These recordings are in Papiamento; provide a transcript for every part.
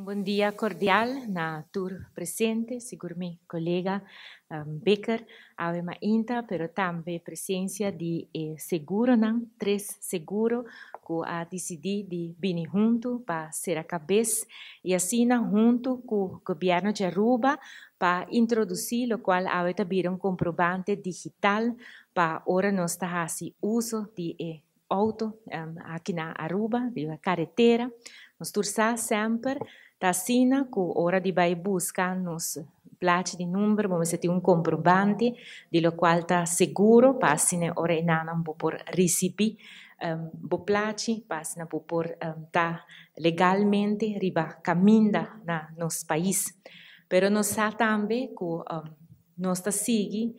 Bon dia cordial na tur presente, sigur mi colega Bikker, awe mainta, pero tambe presencia di e seguronan, tres seguro cu a dicidi di bini hunto pa cera cabes y asina hunto cu Gobierno di Aruba pa introduci locual awe ta bira un comprobante digital pa ora nos ta haci uso di e auto aki na Aruba, riba caretera. Nos tur sa semper ta asina cu ora di bay busca nos plachi di number, bo mester tin un comprobante di locual ta seguro pa asina ora enanan bo por ricibi bo plachi, pa asina bo por ta legalmente riba caminda na nos pais. Pero nos sa tambe cu nos ta sigui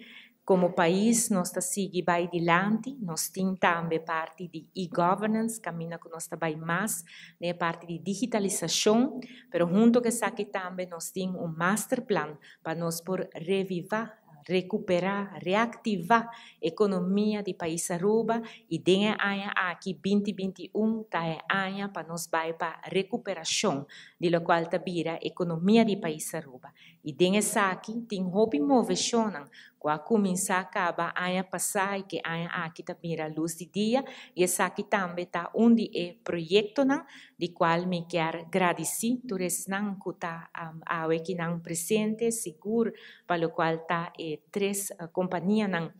como pais, nos ta sigui bay dilanti, nos tin tambe parti di e-governance, caminda cu nos ta bay mas den e parti di digitalisacion, pero hunto cu esaki tambe nos tin un masterplan pa nos por reviva, recupera, reactiva economia di pais Aruba y den e aña aki 2021 ta e aña pa nos bay pa recuperacion di locual ta bira economia di pais Aruba. Y den esaki tin hopi movecionnan cu a cuminsa caba aña pasa y cu aña aki ta mira luz di dia y esaki tambe ta un di e proyectonan di cual mi kier gradici tur esnan cu ta awe akinan presente, sigur pa locual ta e tres companianan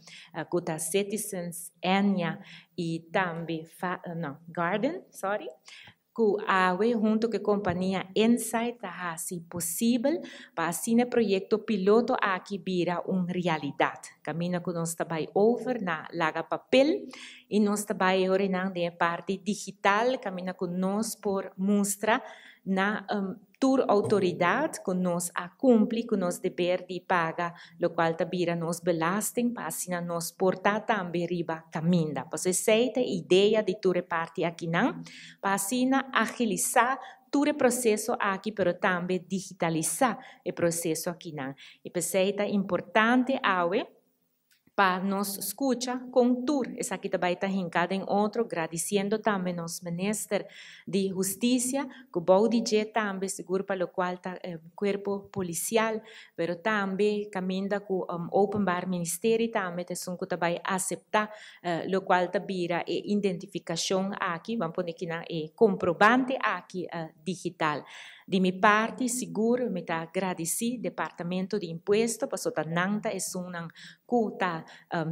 cu ta Citizens, Ennia y tambe no, Garden, sorry, cu awe hunto cu e compania Insight ta haci posibel pa asina e proyecto piloto aki bira un realidad. Caminda cu nos ta bay over na laga papel y nos ta bay e horanan den e parti digital caminda cu nos por mustra na tur autoridad cu nos a cumpli cu nos deber di paga locual ta bira nos belasting pa asina nos por ta tambe riba caminda. Pasobra esey ta e idea di tur e parti akinan, pa asina agilisa tur e proceso aki pero tambe digitalisa e proceso akinan. Y p'esey ta importante awe pa nos scucha con tur esaki ta bay ta hinca den otro, gradiciendo tambe nos Minister di Husticia, cu bou di dje tambe sigur pa locual ta cuerpo policial, pero tambe caminda cu Openbaar Ministerie tambe ta esun cu ta bay acepta locual ta bira e identificacion aki, ban pone kinan e comprobante aki digital. Di mi parti sigur mi ta gradici Departamento di Impuesto pasobra ta nan ta esunnan cu ta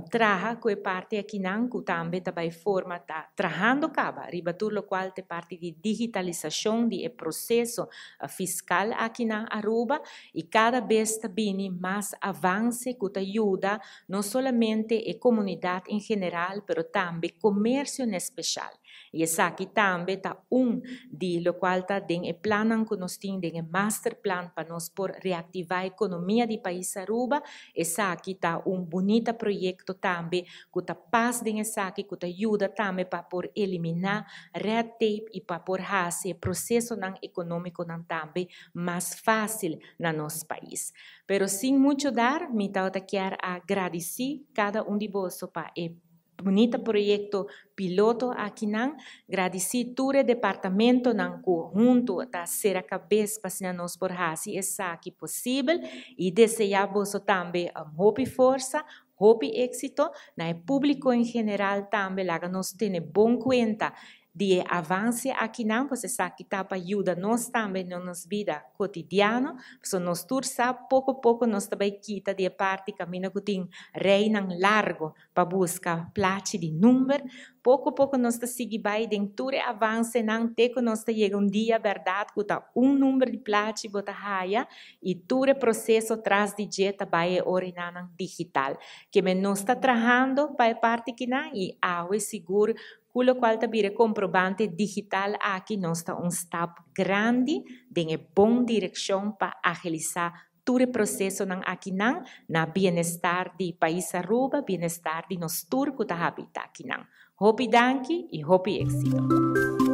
traha cu e parti akinan cu tambe ta bay forma ta trahando caba riba tur locual ta e parti di digitalisacion di e proceso fiscal aki na Aruba y cada bes ta bini mas avance cu ta yuda no solamente e comunidad en general pero tambe comercio en especial. Y esaki tambe ta un di locual ta den e plannan cu nos tin den e masterplan pa nos por reactiva economia di pais Aruba. Esaki ta un bunita proyecto tambe cu ta pas den esaki cu ta yuda tambe pa por elimina red tape y pa por haci e procesonan economiconan tambe mas facil na nos pais. Pero sin mucho dar, mi tabata kier a gradici cada un di boso pa e bunita proyecto piloto akinan, gradici tur e departamentonan cu hunto ta cera cabes pa asina nos por haci esaki posibel y desea boso tambe hopi forsa, hopi exito, na e publico en general tambe laga nos tene bon cuenta di e avance akinan, pues esaki ta pa yuda nos tambe den nos bida cotidiano, pasobra nos tur sa poco poco nos ta bay kita di e parti caminda cu tin rijnan largo pa busca plachi di number, poco poco nos ta sigui bay den tur e avancenan te cu nos ta yega un dia berdad cu ta un number di plachi bo ta haya y tur e proceso tras di dje ta bay e orinanan digital. Keme nos ta trahando pa e parti kinan y awe sigur cu locual ta bira e comprobante digital aki nos ta un stap grandi den e bon direccion pa agilisa tur e procesonan akinan na bienestar di pais Aruba, bienestar di nos tur cu ta habita akinan. Hopi danki y hopi exito.